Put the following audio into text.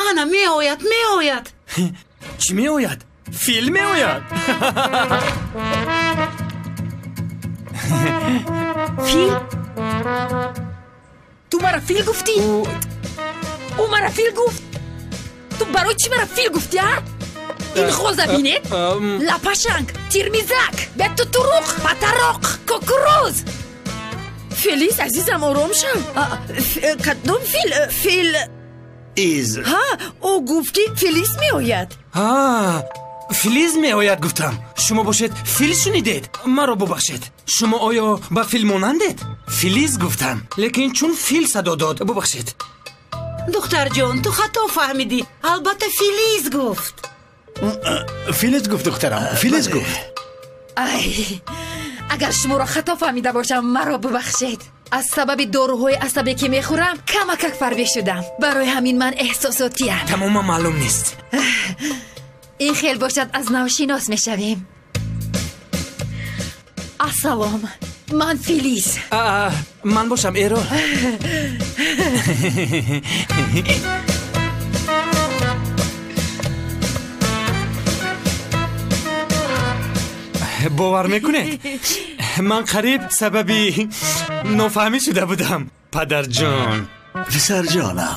Ана меояд, меояд. Чӣ меояд? Фил меояд. Фил? Ту мара фил гуфтӣ? Ӯ мара фил гуфт? Ту барои чӣ мара фил гуфтӣ, а? Ин хоза бинед? Лапашанг, тирмизак, бетутуруқ, патароқ, кукуруз. Фелис, азизам, ором шав. Кадом фил? Фил из. Ҳа, ӯ гуфт, ки Фелис меояд. Ҳа, Филиз меояд гуфтам. Шумо бошед, фил шунидед. Маро бубахшед. Шумо оё ба фил монандед? Филиз гуфтам, лекин чун фил садо дод, бубахшед. Духтарҷон, ту хато фаҳмидӣ. Албатта Филиз гуфт. Филиз гуфт, духтарам, Филиз гуфт. Ай, агар шуморо хато фаҳмида бошам, маро бубахшед. Аз сабаби доруҳои асабе, ки мехӯрам, камакак фарбеҳ шудам. Барои ҳамин ман эҳсосотиям. Тамоман маълум нест. Ин хел бошад, аз нав шинос мешавем. Ассалом, ман Филиз. Ман бошам Эрол. Бовар мекунед, ман қариб сабаби нофаҳмӣ шуда будам, падарҷон. Писарҷонам.